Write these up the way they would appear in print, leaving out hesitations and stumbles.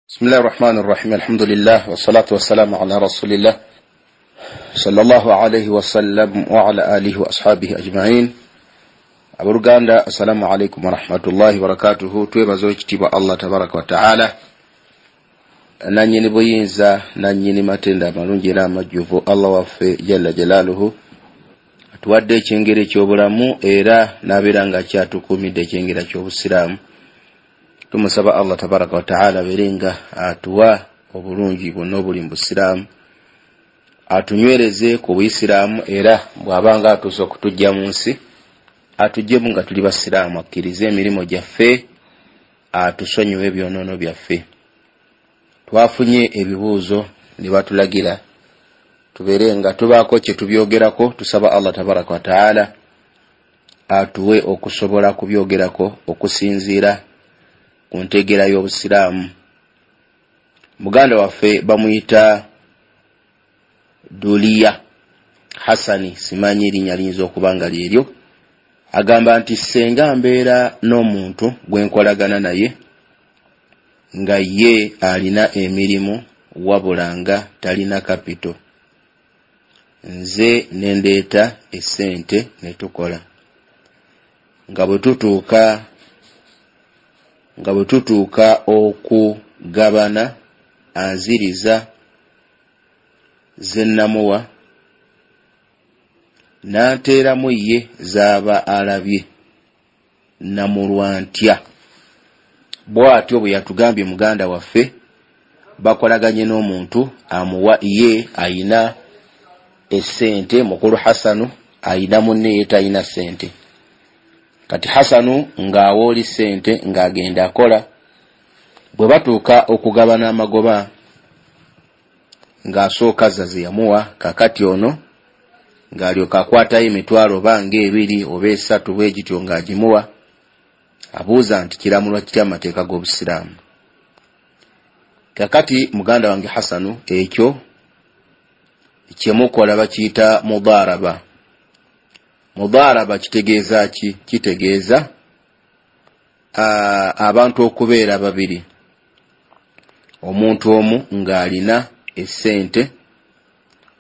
Bismillahi rahmani rahim. Alhamdulillah wassalatu wassalamu ala rasulillah sallallahu alayhi wasallam wa ala alihi wa ashabihi ajma'in. Abooluganda, assalamu alaikum warahmatullahi wabarakatuhu. Twebaza ekitiibwa Allah tabaraka wa taala, nanyini buyinza, nanyini matenda amalungi era amajjuvu. Allah waffe jalla jalaaluhu atuwadde ekyengera ekyobulamu era n'abeera nga akyatukuumidde ekyengera ky'obusiraamu. Tumusaba Allah tabaraka wa taala abeere nga atuwa obulungi bwonna obuli mu busiraamu, atunywereze ku buyisiraamu, era bw'abanga atuuse okutujja mu nsi atuggyemu nga tuli basiraamu, akkirize emirimu gyaffe, atusonyiwe ebyonoono byaffe. Twafunye ebibuuzo ne batulagira tubeere nga tubaako kye tubyogerako. Tusaba Allah tabaraka wa taala atuwe okusobola kubyogerako okusinziira ku ntegeera y'obusiraamu. Muganda waffe bamuyita Duliya Hasani, simanyi erinnya liyinza okuba nga lyeryo. Agamba nti senga mbeera n'omuntu gwe nkolagana naye nga ye alina emirimu wabula nga talina kapito, nze ne ndeeta essente ne tukola, nga bwe tutuuka okugabana anziriza ze nnamuwa n'anteeramu ye z'aba alabye, namulwa ntya? Bw'atyo bwe yatugambye muganda waffe, bakolaganye n'omuntu amuwa, ye ayina essente, mukulu Hasanu ayina munne ye talina ssente. Kati Hasanu ng'awa oli ssente ng'agenda akola, bwe batuuka okugabana amagoba ng'asooka zza ze yamuwa, kakati ono ng'alyoka akwatayo emitwalo oba ng'ebiri oba esatu bwe gityo ng'agimuwa. Abuuza nti kiramulwa kitya amateeka g'obusiraamu? Kakati muganda wange Hasanu, ekyo kyemukola bakiyita mudaraba. Mudaraba kitegeeza ki? Kitegeeza abantu okubeera babiri, omuntu omu ng'alina essente,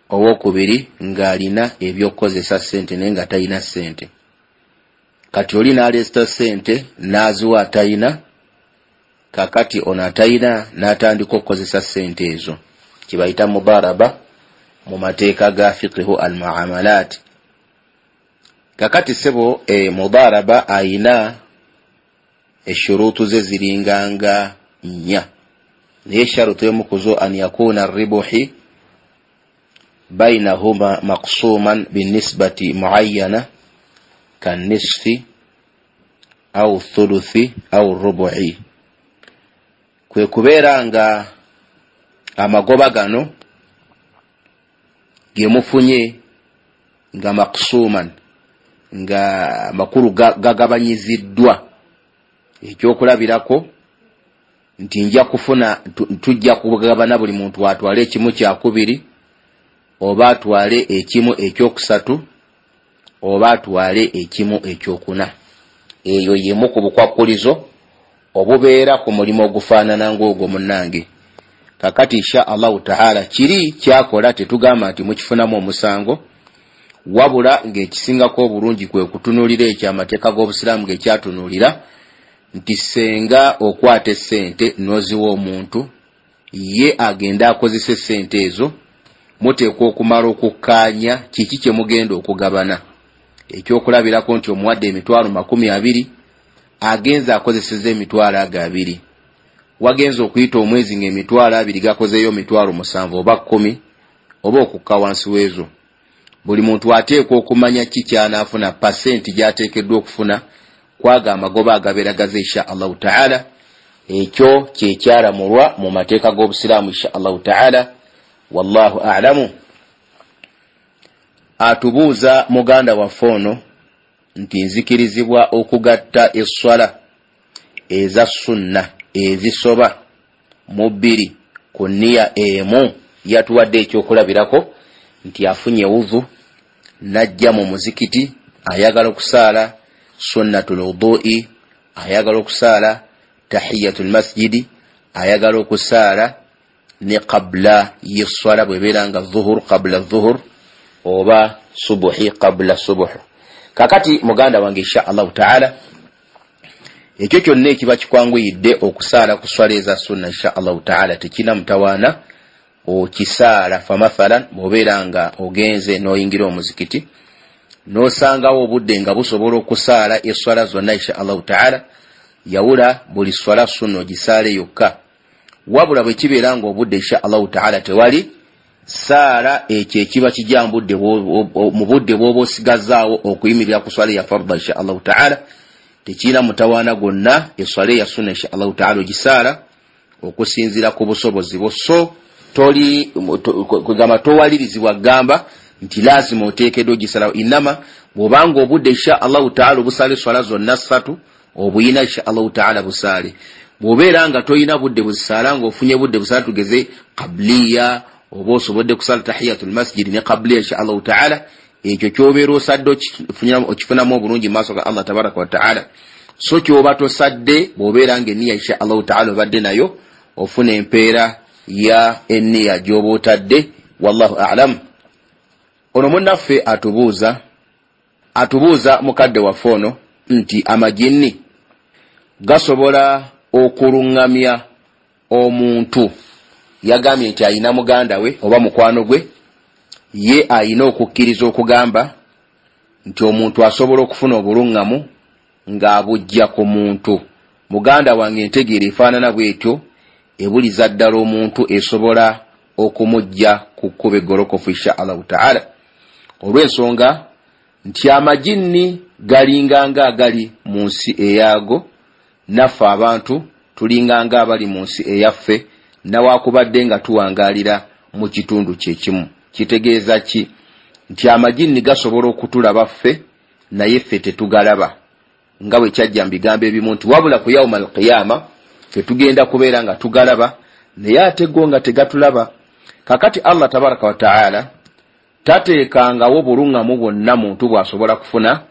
owokubiri ng'alina ebyokukozesa ssente naye nga talina ssente. Kati oli n'aleeta ssente n'aziwa atalina, kakati ono atalina n'atandika okukozesa ssente ezo, kibayita mudaraba mu mateeka ga fiqhu al-muamalat. Kakati sebo, mudaraba ayina eshurutu ze ziringanga nnya, naye sharutu emu kuzo an yakuna ribuhi bainahuma maqsuman binisbati muayyana kanisfi au thuluthi au rubu'i, kwe kubeera nga amagoba gano gemufunye nga maqsuman, nga makulu gagabanyiziddwa. Ekyokulabirako nti nja kufuna, tujja kugabana buli muntu atwale ekimu kyakubiri, oba atwale ekimu ekyokusatu, oba atwale ekimu ekyokuna. Eyo yemu ku bukwakkulizo obubeera ku mulimu ogufaanana ng'ogwo munnange. Kakati insha Allahu taala kiri kyakola tetugamba nti mukifunamu omusango, wabula ng'ekisingako obulungi kwe kutunuulira ekyo amateeka g'obusiraamu gekyatunuulira nti senga okwata essente n'oziwa omuntu, ye agenda akozesa essente ezo, muteekwa okumala okukkaanya kiki kye mugenda okugabana. Ekyokulabirako nti omuwadde emitwalo 20, agenza akozeseza emitwalo ago 20, wagenza okuyita omwezi ng'emitwalo 20 gakozeeyo emitwalo 7 oba 10 oba okukka wansi w'ezo. Buli muntu ateekwa okumanya ki ky'anaafuna, pasenti gy'ateekeddwa okufuna kwaga amagoba agabeera gaze insha Allahu taala. Ekyo kyekyalamulwa mu mateeka g'obusiraamu insha Allahu taala, wallahu a'lamu. Atubuuza muganda waffe ono nti nzikirizibwa okugatta esswala eza sunna ezisoba mu bbiri ku nniya emu? Yatuwadde ekyokulabirako nti afunye wudhu n'ajja mu muzikiti, ayagala okusaala sunnatul wudu'i, ayagala okusaala tahiyatul masjidi, ayagala okusaala ne qabla y'esswala bw'ebeera nga dhuhur qabla dhuhur oba subuhi qabla subuh. Kakati muganda wange insha Allahu taala, ekyo kyonna ekiba kikwanguyidde okusaala ku swala eza sunna insha Allahu taala tekirina mutawaana okisaala. Famathalan bw'obeera nga ogenze n'oyingira omuzikiti n'osangawo obudde nga busobola okusaala esswala zonna insha Allahu taala, yawula buli swala sunna ogisaale yokka. Wabula bwe kibeera nga obudde insha Allahu taala tewali, saala ekyo ekiba kijja mu budde bw'oba osigazaawo okuyimirira ku swala ya farda insha Allahu taala, tekirina mutawaana gwonna esswala eya sunna insha Allahu taala ogisaala okusinziira ku busobozi bwo. So toli kugamba towalirizibwa gamba nti lazima oteekeddwa ogisalawo. Inama bw'obanga obudde insha Allahu taala obusaala esswala zonna ssatu obuyina insha Allahu taala busaale. Bw'obeera nga toyina budde busaala, ng'ofunye budde busaala tugeze qabliya oba osobodde kusala tahiyatul masjid ne qabliya insha Allahu taala, ekyo ky'obeera osadde okifunamu obulungi mu maaso ga Allah tabaraka wa taala. So ky'oba tosadde bw'obeera ng'enniya insha Allahu taala obadde nayo, ofuna empeera ya enniya gy'oba otadde. Wallahu a'lam. Ono munnaffe atubuuza mukadde waffe ono nti amajinni gasobola okuluŋŋamya omuntu. Yagambye nti ayina muganda we oba mukwano gwe, ye ayina okukkiriza okugamba nti omuntu asobola okufuna obuluŋŋamu ng'abujja ku muntu. Muganda wange, entegeera efaanana bwetyo ebuliza ddala omuntu, esobola okumujja ku kkubo eggolokofu insha Allahu taala, olw'ensonga nti amajinni galinganga agali mu nsi eyaago, naffe abantu tulinganga abali mu nsi eyaffe, nawakubadde nga tuwangaalira mu kitundu kyekimu. Kitegeeza ki? Nti amajinni gasobola okutulaba ffe naye ffe tetugalaba, nga bwe kyajja mu bigambo ebimu nti wabula ku yauma alqiyama ffe tugenda kubeera nga tugalaba naye ate go nga tegatulaba. Kakati Allah tabaraka wa taala tateekangawo buluŋŋamu bwonna muntu bw'asobola kufuna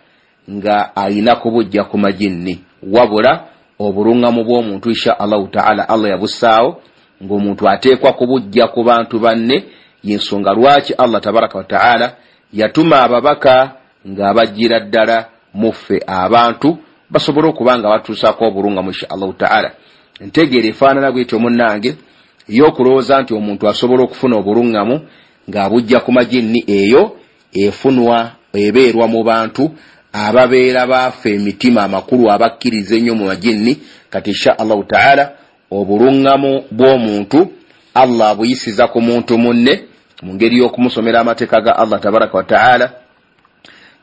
nga ayina kubujja ku majinni, wabula obuluŋŋamu bw'omuntu insha Allahu taala Allah yabussaawo ng'omuntu ateekwa kubujja ku bantu banne. Yensonga lwaki Allah tabaraka wa taala yatuma ababaka ng'abajjira ddala muffe abantu basobole okuba nga batuusaako obuluŋŋamu insha Allahu taala. Entegeera efaanana bwetyo munnange ey'okulowooza nti omuntu asobola okufuna obuluŋŋamu ng'abujja ku majinni, eyo efunwa ebeerwa mu bantu ababeera baafa emitima amakulu abakkiriza ennyo mu majinni. Kati insha Allahu taala obuluŋŋamu bw'omuntu Allah abuyisiza ku muntu munne mu ngeri y'okumusomera amateeka ga Allah tabaraka wa taala,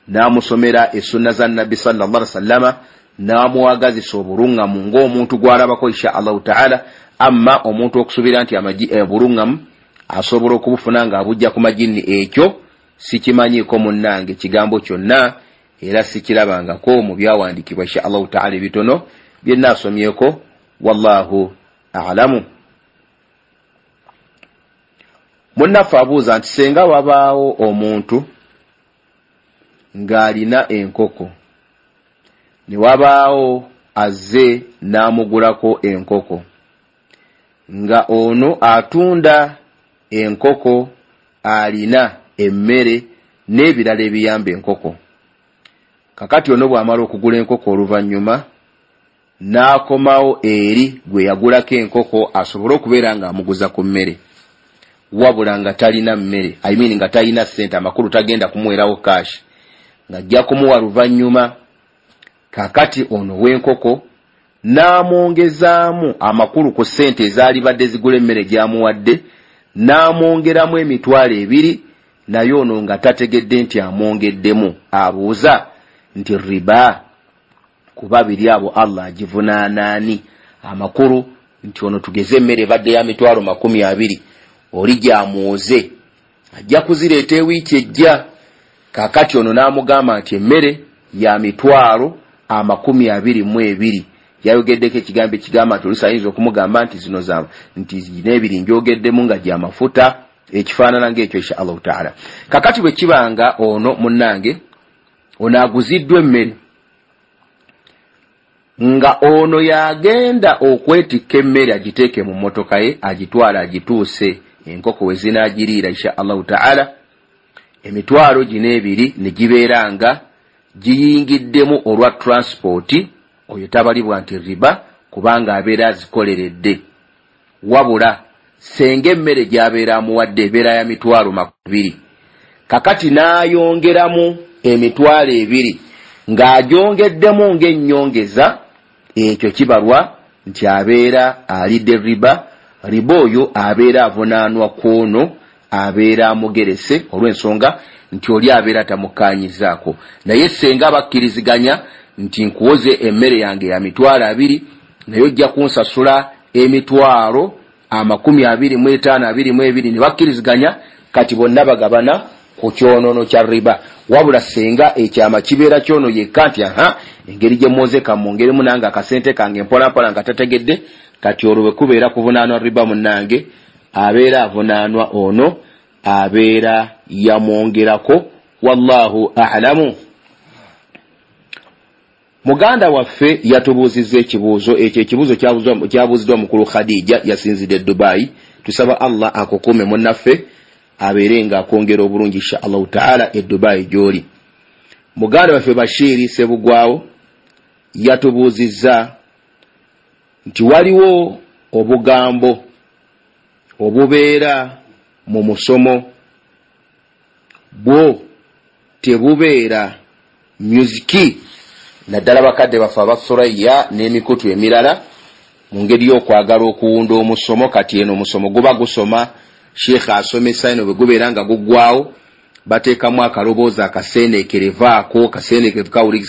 n'amusomera essunna za Nabbi sallallahu alaihi wasallama, n'amuwagazisa obuluŋŋamu ng'omuntu gw'alabako insha Allahu taala. Amma omuntu okusuubira nti obuluŋŋamu asobola okubufuna ng'abujja ku majinni, ekyo sikimanyiiko munnange kigambo kyonna, era sikirabangako mu byawandiikibwa insha Allahu taala ebitono bye nnaasomyeko. Wallahu a'lamu. Munnaffe abuuza nti senga wabaawo omuntu ng'alina enkoko ne wabaawo azze n'amugulako enkoko, nga ono atunda enkoko alina emmere n'ebirala ebiyamba enkoko. Kakati ono bw'amala okugula enkoko oluvannyuma n'akomawo eri gwe yagulako enkoko asobole okubeera ng'amuguza ku mmere, wabula nga talina mmere, I mean nga talina ssente, amakulu tagenda kumuweerawo kashi, ng'ajja kumuwa luvannyuma. Kakati ono w'enkoko n'amwongezaamu amakulu ku ssente ezaalibadde zigula emmere gy'amuwadde, n'amwongeramu 20,000, naye ono nga tategedde nti amwongeddemu. Abuuza nti riba ku babiri abo Allah agivunaanaani? Amakulu nti ono tugeze emmere ebadde ya 20,000, oli gy'amwoze ajja kuzireeta ewiiki ejja. Kakati ono n'amugamba nti emmere ya 22,000. Yayogeddeko ekigambo ekigamba nti oluusi ayinza okumugamba nti zino za nti n'ebiri njogeddemu nga gy'amafuta, ekifaanana ng'ekyo insha Allahu taala. Kakati bwe kibanga ono munnange ono aguziddwa emmere, Nga ono yagenda okwetikka emmere agiteeke mu mmotoka ye, agitwale agituuse enkoko we zinaagiriira insha Allahu taala, emitwalo gino ebiri ne gibeera nga giyingiddemu olwa transport, oyo tabalibwa nti riba kubanga abeera azikoleredde. Wabula senga emmere gy'abeera amuwadde ebeera ya 200,000, kakati n'ayongeramu 2,000 ng'agyongeddemu ng'ennyongeza, ekyo kibalwa nti abeera alidde riba. Riba oyo abeera avunaanwa kwono abeera amugerese olw'ensonga nti oli abeera tamukkaanyizaako. Naye senga bakkiriziganya nti nkuwoze emmere yange ya 20,000, naye ojja kunsasula 25,000 22, ne bakkiriziganya, kati bonna bagabana ku kyonono kya riba. Wabula senga ekyama kibeera kyono yekka nti aha, engeri gye mwozeka mwongeremu nange akasente kange mpolampola nga tategedde, kati olwo bwe kubeera kuvunaanwa riba, munnange abeera avunaanwa ono abeera yamwongerako. Wallahu a'lamu. Muganda waffe yatubuuzizza ekibuuzo ekyo, ekibuuzo kyabuuziddwa mukulu Khadija, yasinzidde Dubai. Tusaba Allah akukuume munnaffe, abeere nga akwongera obulungi insha Allahu taala e Dubai gy'oli. Muganda waffe Bashiri Sebugwawo yatubuuzizza nti waliwo obugambo obubeera mu musomo bwo tebubeera myuziki, naddala bakadde baffe aba Thuraya n'emikutu emirala, mu ngeri y'okwagala okuwunda omusomo. Kati eno omusomo guba gusoma, sheikh asomesa, eno bwe gubeera nga guggwawo bateekamu akaloboozi akaseeneekerevu ako, kaseeneekerevu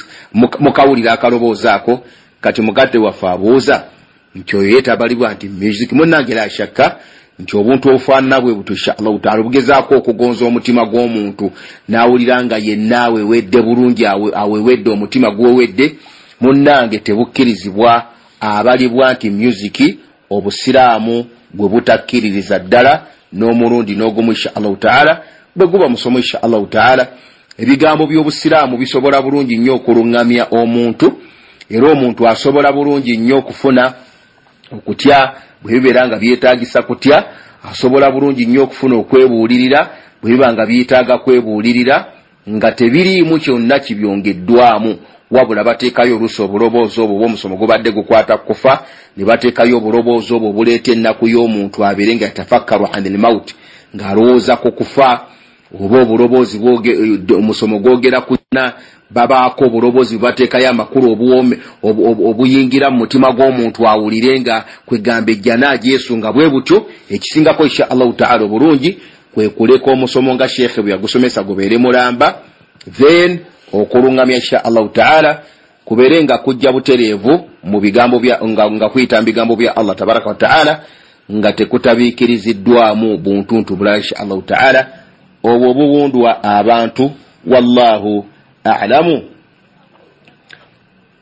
mukawulira akaloboozi ako. Kati mugadde waffe abuuza nti oyo yeetabalibwa nti music. Munnange la shakka nti obuntu obufaanana bwe butyo insha Allahu taala obugezaako okugonza omutima gw'omuntu n'awulira nga yenna awewedde bulungi, awewedde omutima guwewedde, munnange tebukkirizibwa. Abalibwa nti music obusiraamu gwe butakkiririza ddala n'omulundi n'ogumu insha Allahu taala. Bwe guba musomo insha Allahu taala, ebigambo by'obusiraamu bisobola bulungi nnyo okuluŋŋamya omuntu, era omuntu asobola bulungi nnyo okufuna okutya bwe bibeera nga byetaagisa kutya, asobola bulungi nnyo okufuna okwebuulirira bwe biba nga byetaaga kwebuulirira, nga tebiriimu kyonna kibyongeddwamu. Wabula bateekayo oluusi obuloboozi obwo bw'omusomo gubadde gukwata kufa, ne bateekayo obuloboozi obwo obuleeta ennaku y'omuntu abeere nga yatafakkaru anil mauti, ng'alowooza ku kufa, oba obuloboozi omusomo gwogera kuna, babaako obuloboozi bwe bateekayo amakulu obuwome obuyingira mu mutima gw'omuntu awulire nga kwegamba ejjana agyesunga bwe butyo. Ekisingako insha Allahu taala obulungi kwe kuleka omusomo nga sheekhe bwe yagusomesa gubeere mulamba, then okuluŋŋamya insha Allahu taala kubeere nga kujja butereevu mu bigambo bya nga kuyita mu bigambo bya Allah tabaraka wa taala, nga tekutabiikiriziddwamu buntuntu bulala insha Allahu taala obwo obuwundwa abantu. Wallahu a'lamu.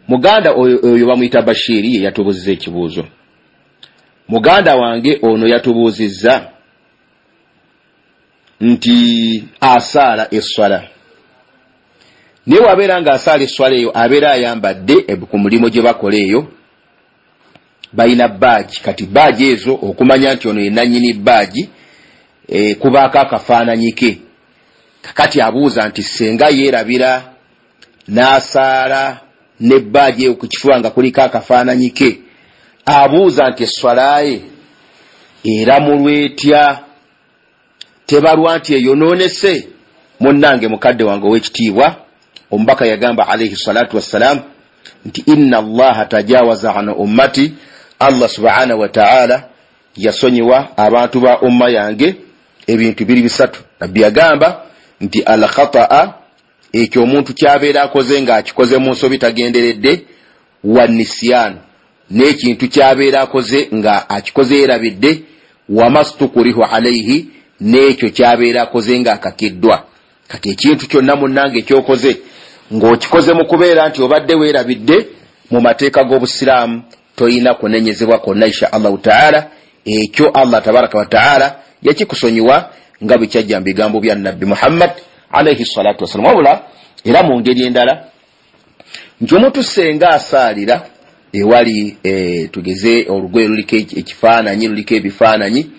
Muganda oyo bamuyita Bashiri, ye yatubuuzizza ekibuuzo. Muganda wange ono yatubuuzizza nti asaala esswala, naye wabeera ng'asaala esswala eyo abeera ayambadde ku mulimu gye bakola eyo balina baagi. Kati baagi ezo okumanya nti ono ye nannyini baagi, kubaako akafaananyi ke. Kakati abuuza nti senga yeerabira n'asaala ne baagi eyo ku kifuba nga kuliko akafaananyi ke, abuuza nti esswala ye eramulwa etya, tebalwa nti eyonoonese? Munnange mukadde wange ow'ekitiibwa, omubaka yagamba alayhi salatu wassalam nti inna Allaha tajawaza an ummati, Allah subhanahu wa ta'ala yasonyiwa abantu ba umma yange ebintu biri bisatu. Nabbi yagamba nti al khata'a, ekyo omuntu kyabeera akoze ng'akikoze mu nsobi tagenderedde, wa nisyan, n'ekintu kyabeera akoze nga akikoze yerabidde, wa mastukurihu alayhi, n'ekyo kyabeera akoze ng'akakiddwa. Kati ekintu kyonna munnange ekyokoze ng'okikoze mu kubeera nti obadde weerabidde, mu mateeka g'obusiraamu toyina kunenyezebwa kwonna insha Allahu taala. Ekyo Allah tabaraka wa taala yakikusonyiwa nga bwe kyajja mu bigambo bya Nabbi Muhammad alayhi salatu wassalam. Wabula era mu ngeri endala nti omuntu senga asaalira ewali tugeze olugoye luliko ekifaananyi, luliko ebifaananyi,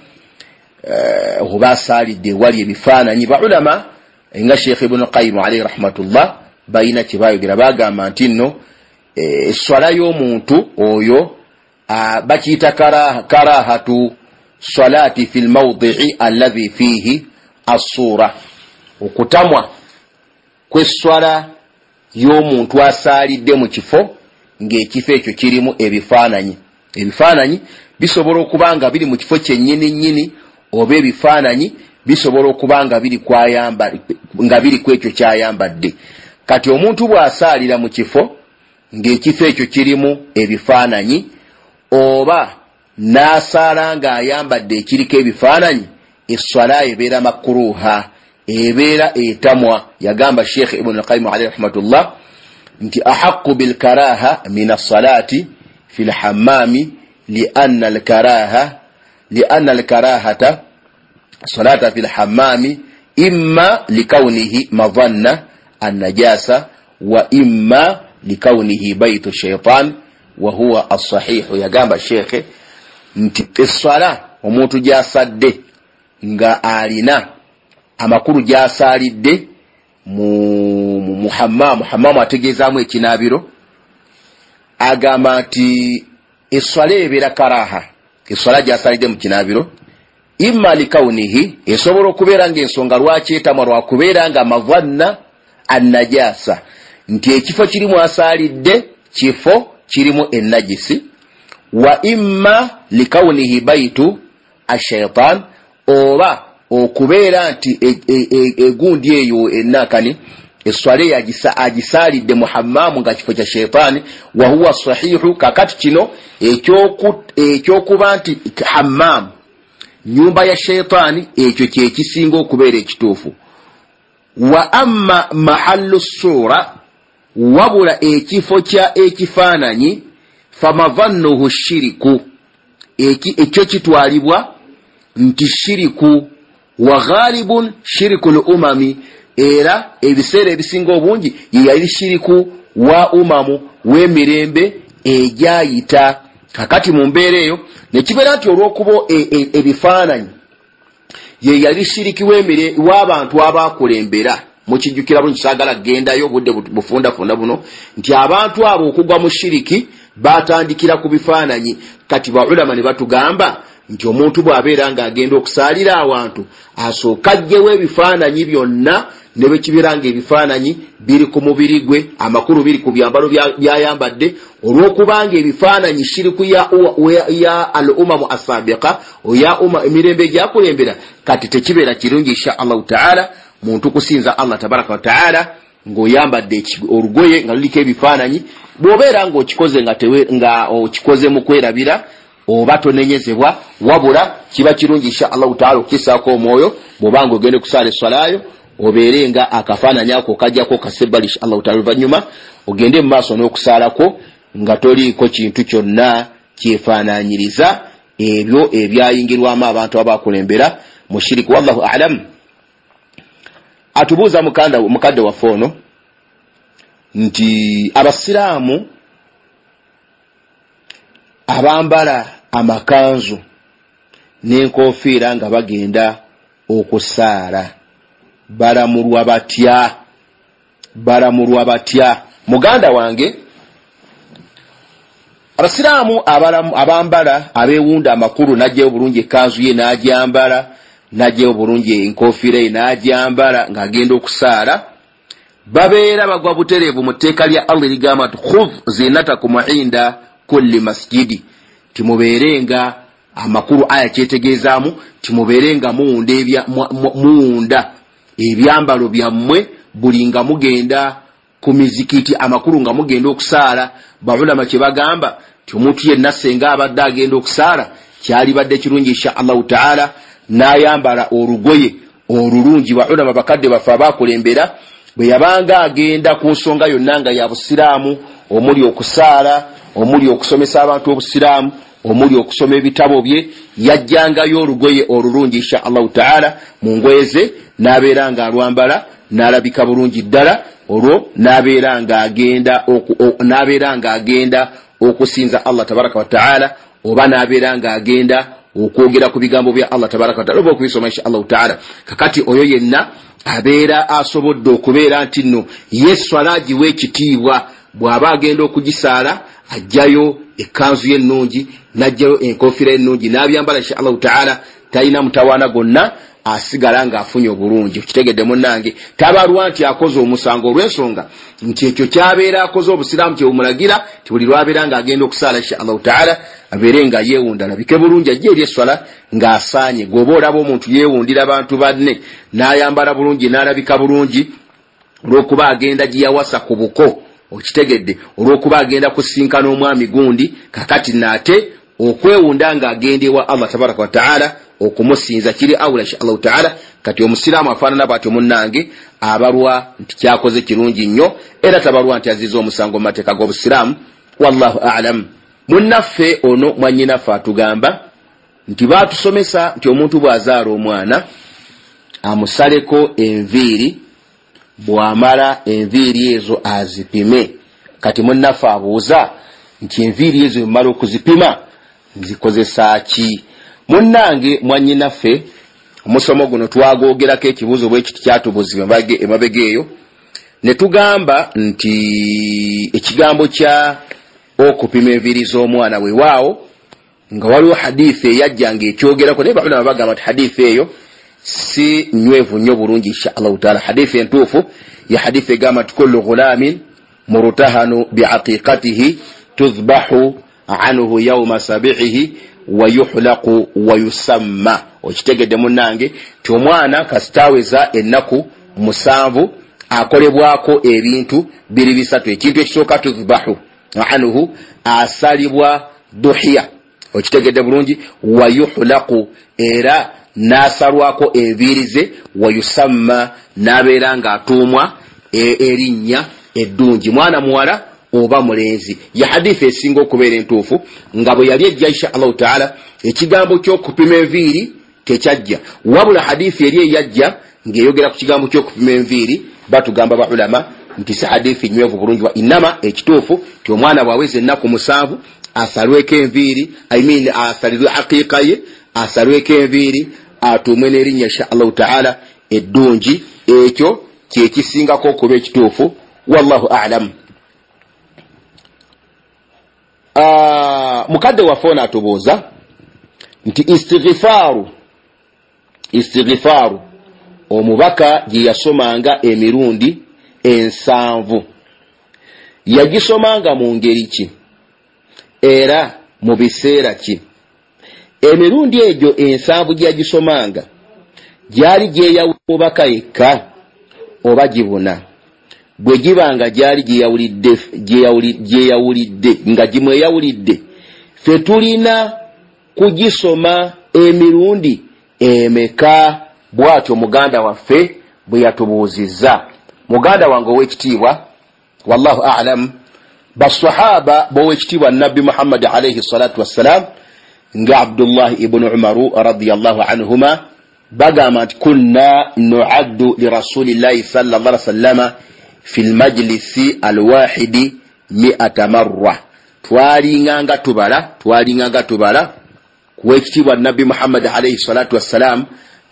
oba asaalidde ewali ebifaananyi. Baulama nga Sheikh Ibn Qayyim alayhi rahmatullah balina kye bayogera, bagamba nti nno eswala y'omuntu oyo bakiyita karahatu salati fi lmawdii alladhi fihi assura, okutamwa kw'esswala y'omuntu asaalidde mu kifo ng'ekifo ekyo kirimu ebifaananyi. Ebifaananyi bisobola okuba nga biri mu kifo kyennyini nnyini, oba ebifaananyi bisobola okuba nga biri nga biri ku ekyo kyayambadde. Kati omuntu bw'asaalira mu kifo ng'ekifo ekyo kirimu ebifaananyi, oba n'asaala ng'ayambadde ekiriko ebifaananyi, esswala ebeera makruha, ebeera etamwa. Yagamba Sheikh Ibn Qayyim alayhi rahmatullah nti ahaqqu bilkaraha min assalati fi lhammami lianna alkarahata salata fi lhammami imma likaunihi madhanna annajasa wa imma likaunihi baitu shaitan wa huwa assahihu. Yagamba Sheikh nti esswala omuntu gy'asadde nga alina amakulu gy'asaalidde mu hammaamu, hammaamu ategeezaamu ekinaabiro, agamba nti esswala ebeera karaha, esswala gy'asaalidde mu kinaabiro, imma likaunihi, esobola okubeera ng'ensonga lwaki etamwa lwakubeera nga madhanna annajasa, nti ekifo kirimu asaalidde kifo kirimu enajisi, wa imma likaunihi baitu ashaitan, oba okubeera nti egundi eyo enakani eswala eyo agisaalidde mu hammaamu nga kifo kya shaitaani, wa huwa sahihu. Kakati kino ekyokuba nti hammaamu nyumba ya shaitaani, ekyo kyekisinga okubeera ekituufu. Wa amma mahallu sura, wabula ekifo kya ekifaananyi, famadhannuhu shiriku, ekyo kitwalibwa nti shiriku, wa ghalibun shiriku l umami, era ebiseera ebisinga obungi ye yali shiriku wa umamu w'emirembe egyayita. Kakati mu mbeera eyo nekibeera nti olw'okuba ebifaananyi ye yali shiriki w'abantu abakulembera, mukijjukira bulungi, saagala kugendayo budde bufundafunda buno, nti abantu abo okugwa mu shiriki batandikira ku bifaananyi. Kati baulama ne batugamba nti omuntu bw'abeera ng'agenda okusaalira awantu asooka aggyewo ebifaananyi byonna, ne bwe kibeera ng'ebifaananyi biri ku mubiri gwe, amakulu biri ku byambalo by'ayambadde, olw'okubanga ebifaananyi shiriku ya al umamu assabiqa, oya emirembe egyakulembera. Kati tekibeera kirungi insha Allahu taala muntu kusinza Allah tabaraka wa taala ng'oyambadde olugoye nga luliko ebifaananyi. Bw'obeera ng'okikoze nga okikoze mu kwerabira oba tonenyezebwa, wabula kiba kirungi insha Allahu taala okukisaako omwoyo bw'obanga ogenda okusaala esswalayo, obeere nga akafaananyi ako kajjako kasebbali insha Allahu taala, oluvannyuma ogende mu maaso n'okusaalako nga toliiko kintu kyonna kyefaananyiriza ebyo ebyayingirwamu abantu abakulembera mu shiriku. Wallahu a'lam. Atubuuza mukadde waffe ono nti abasiraamu abambala amakanzu n'enkofiira nga bagenda okusaala balamulwa batya? Balamulwa batya? Muganda wange, abasiraamu abambala abeewunda amakulu, n'aggyayo bulungi ekkanzu ye n'agyambala, n'aggyayo bulungi enkofiira ye n'agyambala ng'agenda okusaala, babeera bagwa butereevu mu tteeka lya Allah erigamba nti khudh zinatakum inda kulli masjidi, timubeerenga, amakulu aya kyetegeezaamu timubeerenga muwunda ebyambalo byammwe buli nga mugenda ku mizikiti, amakulu nga mugenda okusaala. Baulama kye bagamba ti omuntu yenna senga abadde agenda okusaala kyalibadde kirungi insha Allahu taala n'ayambala olugoye olulungi. Baulama bakadde baffe abakulembera bwe yabanga agenda ku nsonga yonna nga ya busiraamu, omuli okusaala, omuli okusomesa abantu obusiraamu, omuli okusoma ebitabo bye, yajjangayo olugoye olulungi insha Allahu taala mu ngoye ze, n'abeera ng'alwambala n'alabika bulungi ddala, olwo n'abeera ng'agenda okusinza Allah tabaraka wa taala, oba n'abeera ng'agenda okwogera ku bigambo bya Allah tabaraka wa taala oba okubisoma insha Allahu taala. Kakati oyo yenna abeera asobodde okubeera nti nno ye swala agiwa ekitiibwa, bw'aba agenda okugisaala ajjayo ekkanzu ye ennungi, n'ajjayo enkofiira ennungi n'abyambala insha Allahu taala, talina mutawaana gonna, asigala ng'afunye obulungi. Okitegedde munnange? Tabalwa nti akoze omusango olw'ensonga nti ekyo kyabeera akoze obusiraamu kyebumulagira nti buli lwabeera ng'agenda okusaala insha Allahu taala abeere nga yeewunda, alabike bulungi, ajje eri esswala ng'asaanye. Gweoba olaba omuntu yeewundira bantu banne n'ayambala bulungi n'alabika bulungi olw'okuba agenda gye yawasa ku buko, okitegedde, olw'okuba agenda kusinkana omwami gundi, kakati naate okwewunda ng'agenda ewa Allah tabaraka wa taala okumusinza kiri awula insha Allahu taala. Kati omusiraamu afaanana bw'atyo munnange abalwa nti kyakoze kirungi nnyo, era tabalwa nti aziza omusango mu mateeka g'obusiraamu. Wallahu a'lam. Munnaffe ono mwannyinaffe atugamba nti baatusomesa nti omuntu bw'azaala omwana amusaleko enviiri, bw'amala enviiri ezo azipime. Kati munnaffe abuuza nti enviiri ezo bwemala okuzipima nzikozesa ki? Munnange mwannyinaffe, omusomo guno twagwogerako, ekibuuzo bwe kiti kyatubuuzibwa emabega eyo, ne tugamba nti ekigambo kya okupima enviiri z'omwana, weewaawo nga waliwo hadithi eyajja ng'ekyogerako, naye baulama bagamba nti hadithi eyo si nywevu nnyo bulungi insha Allahu taala. Hadithi entuufu ya hadithi egamba nti kullu ghulamin murtahanu biaqiqatihi tuzbahu anhu yauma sabiihi wa yuhlaqu wa yusamma. Okitegedde munnange nti omwana kasitaweza ennaku 7 akolebwako ebintu biri bisatu. Ekintu ekisooka tuzbahu anhu, asalibwa duhiya, okitegedde bulungi, wa yuhlaqu, era n'asalwako enviiri ze, wa yusamma, n'abeera ng'atuumwa erinnya eddungi, mwana muwala oba mulenzi. Ya hadithi esinga okubeera entuufu nga bwe yali ejja insha Allahu taala, ekigambo ky'okupima enviiri tekyajja, wabula hadithi eri eyajja ng'eyogera ku kigambo ky'okupima enviiri, batugamba ba ulama nti si hadithi nywevu bulungi, wa inama ekituufu nti omwana bw'aweza ennaku 7 asalweko enviiri, I mean asalirwe aqiqa ye, asalweko enviiri, atuumwe n'erinnya insha Allahu taala eddungi. Ekyo kyekisingako okuba ekituufu, wallahu a'lam. Mukadde waffe ono atubuuza nti istighfaaru omubaka gye yasomanga emirundi 7 yagisomanga mu ngeri ki era mu biseera ki? Emirundi egyo 7 gye yagisomanga gyali gyeyawula mubaka yekka oba gibuna? Bwe gibanga gyali gyeyawulidde nga gimweyawulidde, ffe tulina kugisoma emirundi emeka? Bw'atyo muganda waffe bwe yatubuuzizza. Muganda wange ow'ekitiibwa, wallahu a'lam, basahaba b'owekitiibwa Nabbi Muhammad alayhi salatu wassalam nga Abdullah ibn Umaru radiyallahu anhuma bagamba nti kunna nuaddu li rasulillahi sallallahu alaihi wasallama fi lmajlisi alwahidi 100 marra, twalinganga tubala kuwekitiibwa Nabbi Muhammad alayhi salatu wassalam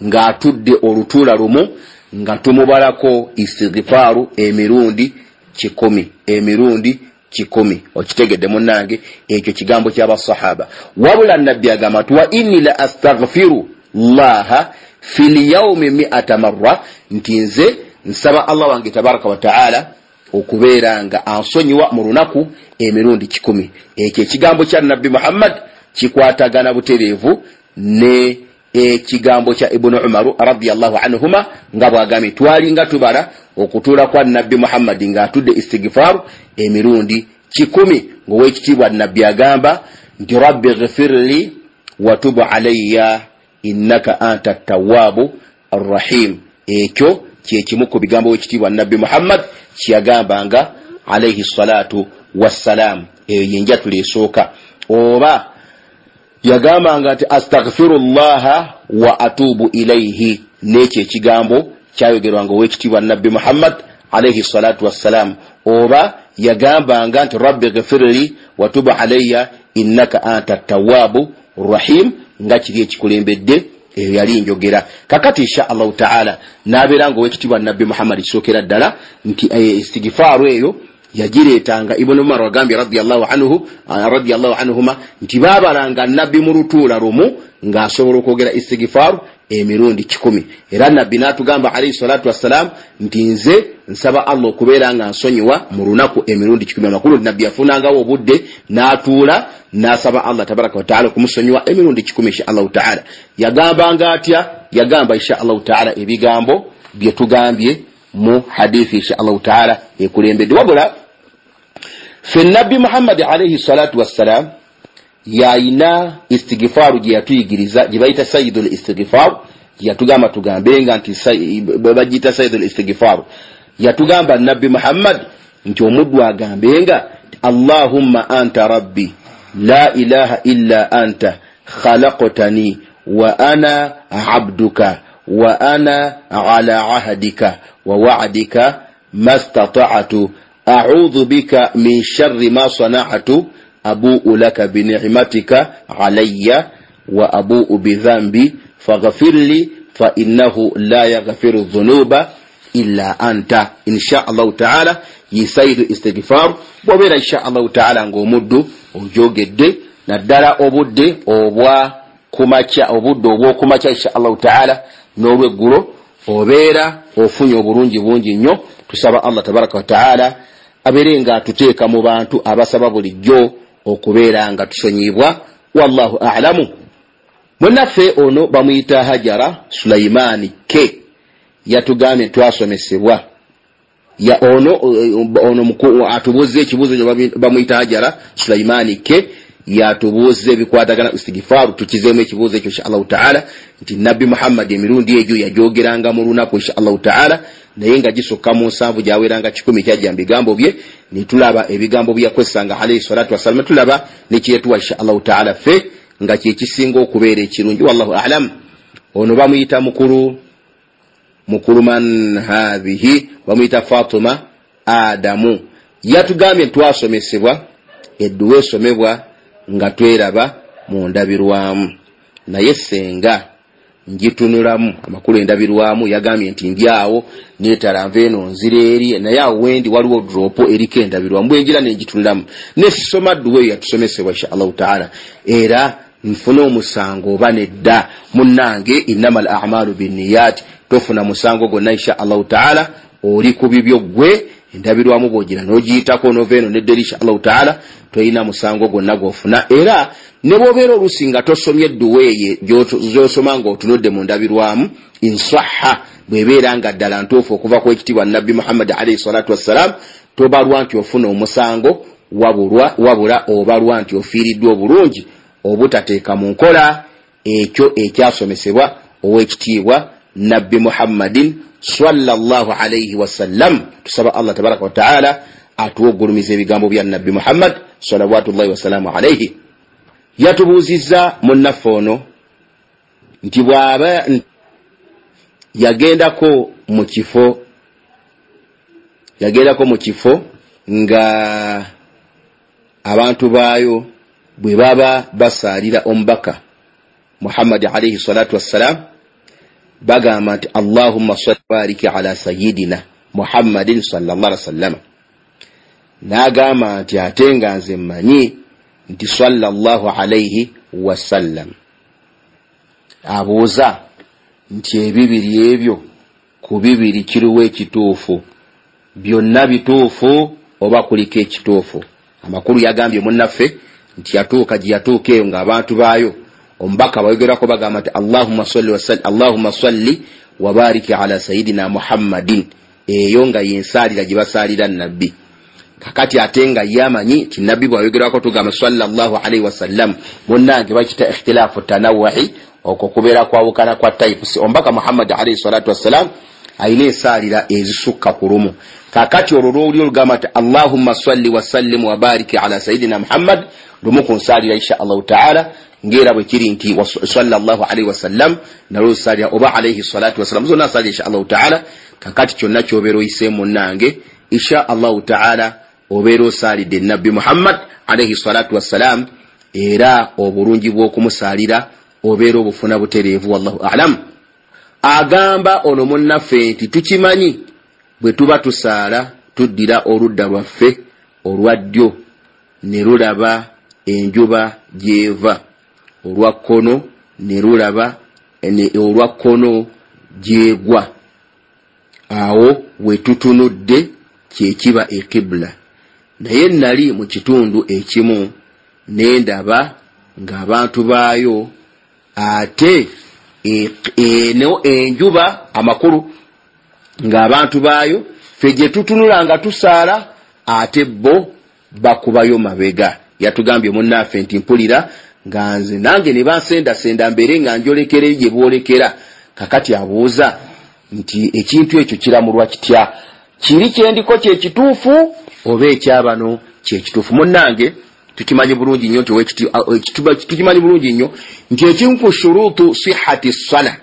ng'atudde olutuula lumu nga tumubalako istighfaaru emirundi 100, emirundi 100. Okitegedde munnange? Ekyo kigambo ky'abasahaba. Wabula Nabbi agamba nti wa inni la astaghfiru llaha fi lyaumi 100 marra, nti nze nsaba Allah wange tabaraka wa taala okubeera nga ansonyiwa mu lunaku emirundi 100. Ekyo ekigambo kya Nabbi Muhammad kikwatagana butereevu ne ekigambo kya Ibnu Umaru radiyallahu anhuma nga bw'agambye twalinga tubala okutuula kwa Nabbi Muhammad ng'atudde istighfaaru emirundi 100, ng'owekitiibwa Nabbi agamba nti rabbi ghfirli watubu alayya innaka anta tawwabu arrahim. Ekyo kyekimu ku bigambo wekitiibwa Nabbi Muhammad kyeyagambanga alayhi salatu wassalam. Eyo yenjatula esooka. Oba yagambanga nti astaghfirullaha wa atubu ilaihi, n'ekyo ekigambo kyayogerwanga owekitiibwa Nabbi Muhammad Alayhi salatu wassalam, oba yagambanga nti rabbi ghfirli watub alayya innaka anta tawwabu rahim, nga kiri ekikulembedde eyo yali njogera. Kakati insha Allahu taala nabeera nga owekitiibwa Nabbi Muhammad kisookera ddala nti istigifaaru eyo yagireetanga. Ibn Umar wagambye radiyallahu anhu radiyallahu anhuma nti baabalanga Nabbi mu lutuula lumu ng'asobola okwogera istigifaaru emirundi 100. Era Nabbi n'atugamba alayhi salatu wassalam nti nze nsaba Allah okubeera nga nsonyiwa mu lunaku emirundi 100. Amakulu Nabbi yafunangawo obudde n'atuula n'asaba Allah tabaraka wa taala okumusonyiwa emirundi 100 insha Allahu taala. Yagambanga atya? Yagamba insha Allahu taala ebigambo bye tugambye mu hadithi insha Allahu taala ekulembedde. Wabula ffe Nabbi Muhammad alayhi salatu wassalam yayina istigifaaru gye yatuyigiriza gye bayita sayyidul istigifaaru, yatugamba tugambenga nti bagiyita sayyidul istigifaaru. Yatugamba Nabbi Muhammad nti omuddu agambenga Allahumma anta rabbi la ilaha illa anta khalaqtani wa ana abduka wa ana ala ahdika wa wa'dika mastata'tu a'udhu bika min sharri ma sana'tu abu'u laka bi ni'matika alayya wa abu'u bi dhanbi faghfir li fa innahu la yaghfiru dhunuba illa anta. Insha Allah ta'ala yisaidu istighfar bw'obeera insha Allah ta'ala ng'omuddu ojogedde naddala obudde obwa kumakya, obudde obw'okumakya insha Allah ta'ala n'olweggulo obeera ofunye obulungi bungi nnyo. Tusaba Allah tabaraka wa ta'ala abeere nga atuteeka mu bantu abasaba bulijjo okubeera nga tusonyibwa. Wallahu a'lamu. Munnaffe ono bamuyita Hajara Sulaimani K, yatugambye twasomesebwa ya ono atubuuza ekibuuzo bamuyita Hajara Sulaimani K, yatubuuza ebikwatagana istigifaaru. Tukizeemu ekibuuzo ekyo insha Allahu taala nti Nabbi Muhammad emirundi egyo yajogeranga mu lunaku insha Allahu taala, naye nga gisukka mu 70 gyaweranga 100 kyajja mu bigambo bye. Nitulaba ebigambo bye yakozesanga alayhi salatu wassalam, tulaba nekyetuwa insha Allahu taala ffe nga kyekisinga okubeera ekirungi. Wallahu a'lam. Ono bamuyita mukulu man hadhihi, bamuyita Fatuma Adamu. Yatugambye twasomesebwa edduwa esomebwa nga tweraba mu ndabirwamu, naye senga ngitunulamu amakulu endabirwamu. Yagambye nti ndi awo neetala nva eno nzira eri, naye awo wendi waliwo dropo eriko endabirwamu, bwenjira nengitunulamu nesoma dduwa eyo yatusomesebwa insha Allahu taala. Era nfuna omusango oba nedda? Munnange, innamal a'malu binniyat, tofuna musango gwonna insha Allahu taala, oli ku bibyo ggwe. Endabirwamu bw'ogira n'ogiyitako n'ova eno nedda eri insha Allahu taala, toyina musango gwonna gw'ofuna. Era ne bw'obeera oluusi nga tosomye edduwa eyo gy'osoma ng'otunudde mu ndabirwamu, insaha bw'ebeera nga ddala ntuufu okuva ku ekitiibwa Nabbi Muhammad alayhi salatu wassalam, tobalwa nti ofuna omusango, wabula obalwa nti ofiiriddwa obulungi obutateeka mu nkola ekyo ekyasomesebwa ow'ekitiibwa Nabbi Muhammadin sallallahu alayhi wasallam. Tusaba Allah tabaraka wa taala atuwe okugulumiza ebigambo bya Nabbi Muhammad salawatullahi wasalamu alayhi. Yatubuuzizza munnaffe ono nti bw'aba yagendako mu kifo nga abantu baayo bwe baba basaalira omubaka Muhammad alayhi salatu wassalam, bagamba nti Allahumma salli bariki ala sayyidina Muhammadin sallallahu alaihi wasallam. N'agamba nti ate nga nze mmanyi nti sallallahu alayhi wasallam. Abuuza nti ebibiri ebyo ku bibiri kiriwo ekituufu? Byonna bituufu oba kuliko ekituufu? Amakulu yagambye munnaffe nti yatuuka gye yatuuka eyo ng'abantu baayo omubaka bayogerako bagamba nti Allahumma salli wasallim, Allahumma salli wa bariki ala sayyidina Muhammadin. Eyo nga yensaalira gye basaalira Nabbi. Kakati ate nga yamanyi nti Nabbi bw'ayogerako tugamba sallallahu alaihi wasallam. Munnange bakita ikhtilaafu tanawuhi, okwo kubeera kwawukana kwa types. Omubaka Muhammad alaihi salatu wassalam ayina ensaalira ezisukka ku lumu. Kakati olwo lw'oli olugamba nti Allahumma salli wasallim wa bariki ala sayyidina Muhammad, lumu ku nsaalira insha Allahu taala, ng'era bwe kiri nti sallallahu alaihi wasallam nalwo nsaalira oba alaihi salatu wassalam, zonna nsaalira insha Allahu taala. Kakati kyonna kyobeera oyise munnange, insha Allahu taala obeera osaalidde Nabbi Muhammad alaihi salatu wassalam, era obulungi bw'okumusaalira obeera obufuna butereevu. Wallahu alamu. Agamba ono munnaffe nti tukimanyi bwe tuba tusaala tuddira oludda lwaffe olwa ddyo ne lulaba enjuba gy'eva, olwa kkono ne lulaba olwa kkono gy'egwa, awo we tutunudde kyekiba ekibula. Naye nali mu kitundu ekimu ne ndaba ng'abantu baayo ate eno enjuba, amakulu ng'abantu baayo ffe gye tutunula nga tusaala ate bo bakubayo mabega. Yatugambye munnaffe nti mpulira nga nze nange ne bansendasenda mbeere nga njolekera eri gye boolekera. Kakati abuuza nti ekintu ekyo kiramulwa kitya? Kiri kyendiko kyekituufu oba ekyabano kyekituufu? Munnange, tukimanyi bulungi nnyo nti tukimanyi bulungi nnyo nti ekimu ku shuruutu sihati ssala,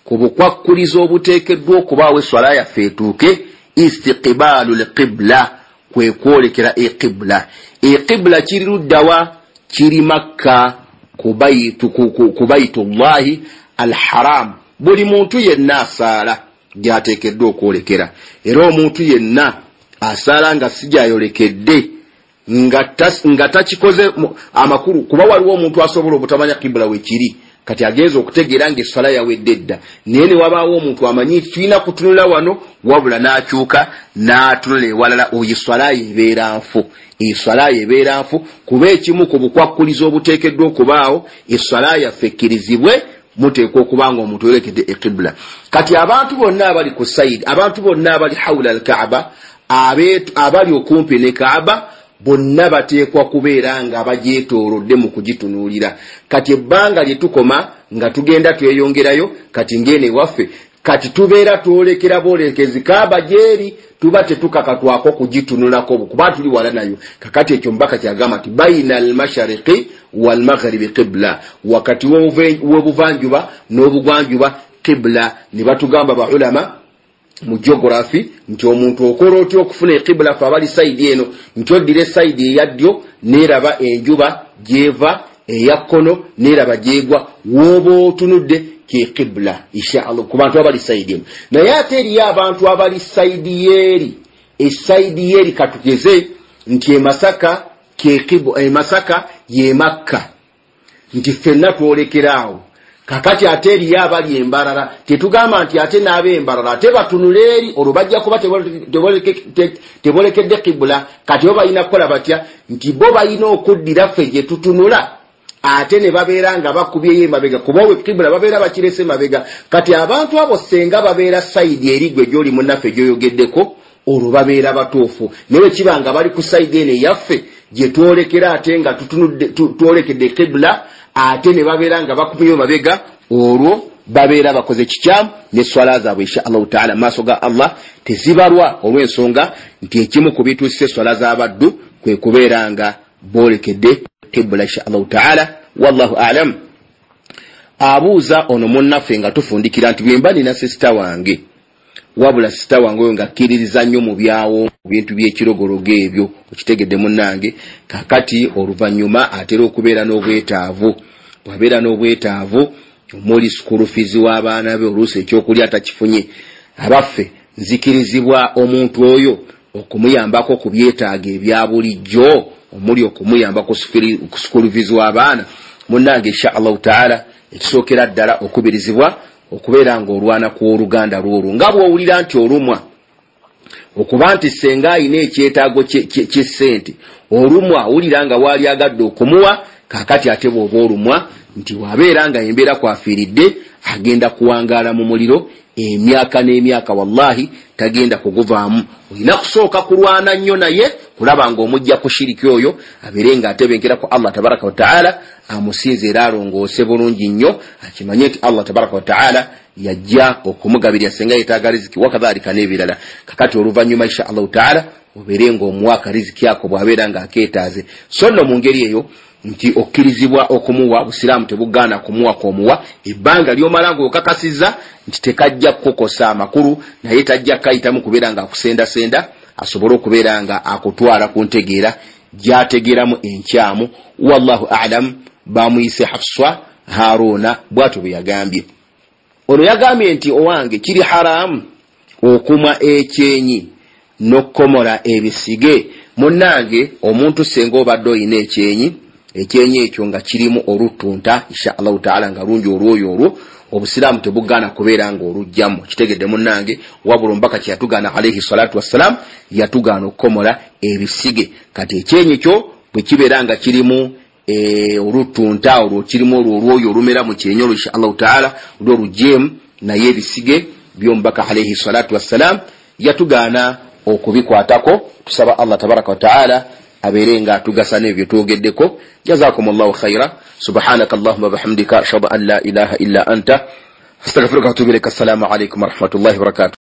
ku bukwakkulizo obuteekeddwa okubaawo esswala yaffe etuuke, istiqbaalu lqibla, kwe kwolekera eqibla. Eqibla kiri luddawa? Kiri Makka, ku Baitullahi Alharam. Buli muntu yenna asaala gyateekeddwa okwolekera, era omuntu yenna asaala nga si gyayolekedde nga takikoze amakulu, kuba waliwo omuntu asobola obutamanya kibula wekiri, kati agenza okutegeera ng'esswala yawedde dda. Naye ne wabaawo omuntu amanyi nti tulina kutunula wano, wabula n'akyuka n'atunula ewalala, oyo esswala ye ebeera nfu, esswala ye ebeera nfu. Kuba ekimu ku bukwakkulizo obuteekeddwa okubaawo esswala yaffe ekkirizibwe, muteekwa okuba nga omuntu yolekedde ekibula. Kati abantu bonna abali ku saidi, abantu bonna abali haula alkaaba, abali okumpi ne Kaaba, bonna bateekwa kubeera nga bagyetoolodde mu kugitunuulira. Kati ebbanga lye tukoma nga tugenda tweyongerayo, kati ng'eno ewaffe, kati tubeera twolekera bwolekezi Kaaba gyeri, tuba tetukakatwako kugitunulako kuba tuli wala nayo. Kakati ekyo mubaka kyagamba nti baina almashariqi walmagharibi qibla, wakati w'obuvanjuba n'obugwanjuba qibla. Ne batugamba baulama mu geography nti omuntu okola otya okufuna ekibula? Fe abali saidi eno, nti oddira esaidi eya ddyo neeraba enjuba gyeva, eya kkono neeraba gyegwa, wooba otunudde kekibula inshaallah ku bantu abali saidi eno. Naye ate eriyo abantu abali saidi yeeri, esaidi yeeri, katugeze nti emasaka, emasaka ye Makka, nti ffenna twolekera awo. Kakati ate eriyo abali embalala, tetugamba nti ate n'ab'embalala ate batunula eri, olwo bajja kuba tebolekedde kibula. Kati bo balina kukola batya? Nti bo balina okuddira ffe gye tutunula ate ne babeera nga bakubyeyo emabega, kuba owe kibula babeera bakirese mabega. Kati abantu abo senga babeera saidi eri gwe gyoli munnaffe gyoyogeddeko, olwo babeera batuufu. Naye bwe kiba nga bali ku saidi eno eyaffe gye twolekera ate nga twolekedde kibula, ate ne babeera nga bakubyeyo mabega, olwo babeera bakoze kikyamu, neswala zaabwe insha Allahu taala maaso ga Allah tezibalwa, olw'ensonga nti ekimu ku bituusisa eswala z'abaddu kwe kubeera nga boolekedde kibula insha Allahu taala. Wallahu alam. Abuuza ono munnaffe nga tufundikira nti bwemba nina sisita wange, wabula sisita wange oyo ng'akkiririza nnyo mu byawo, mu bintu by'ekirogologo ebyo, okitegedde munnange, kakati oluvannyuma atera okubeera n'obwetaavu, bw'abeera n'obwetaavu omuli school fees w'abaana be, oluusi ekyokulya atakifunye, abaffe nzikirizibwa omuntu oyo okumuyambako ku byetaago ebya bulijjo omuli okumuyamba ku school fees w'abaana? Munnange, insha Allahu taala, ekisookera ddala okubirizibwa okubeera ng'olwana ku oluganda lwolwo, nga bw'owulira nti olumwa okuba nti senga ayina ekyetaago ky'essente, olumwa awulira nga waali agadde okumuwa. Kaakati ate bw'oba olumwa nti bw'abeera nga embeera kwafiiridde agenda kuwangaala mu muliro emyaka n'emyaka, wallahi tagenda kuguvaamu, olina kusooka kulwana nnyo naye kulaba ng'omujja ku shiriki oyo, abeere ng'atebenkera ku Allah tabaraka wataala, amusinze era alongoose bulungi nnyo, akimanye nti Allah tabaraka wataala yajja okumugabirira senga yeetaaga riziki wakadhalika n'ebirala. Kakati oluvannyuma insha Allahu taala obeere ng'omuwa akariziki ako bw'abeera ng'akeetaaze. So nno mu ngeri eyo nti okkirizibwa okumuwa. Busiraamu tebugaana kumuwa k'omuwa ebbanga ly'omala ng'okakasizza nti tekajja kukukosa amakulu, naye tajja kayitamu kubeera nga akusendasenda asobole okubeera nga akutwala ku ntegeera gy'ategeeramu enkyamu. Wallahu a'lam. Bamuyise Hafswa Haruna, bw'atyo bwe yagambye. Ono yagambye nti owange kiri haramu okumwa ekyenyi n'okukomola ebisige. Munnange, omuntu senga obadde oyina ekyenyi, ekyenyi ekyo nga kirimu oluttunta, insha Allahu taala nga lungi olwoyo olwo, obusiraamu tebugaana kubeera nga olugjamu. Kitegedde munnange? Wabula omubaka kye yatugaana alaihi salatu wassalam, yatugaana okukomola ebisige. Kati ekyenyi kyo bwe kibeera nga kirimu oluttunta olwo, kirimu olwo olwoyo olumera mu kyenyi olwo, insha Allahu taala lwo lugyemu, naye ebisige by'omubaka alaihi salatu wassalam yatugaana okubikwatako. Tusaba Allah tabaraka wataala abeere nga atugasa n'ebyo twogeddeko. Jazakum llahu khaira. Subhanaka allahuma bihamdika, ashhadu an la ilaha illa anta, astaghfiruka watubu ilaika. Assalamu alaikum warahmatullahi wabarakatuh.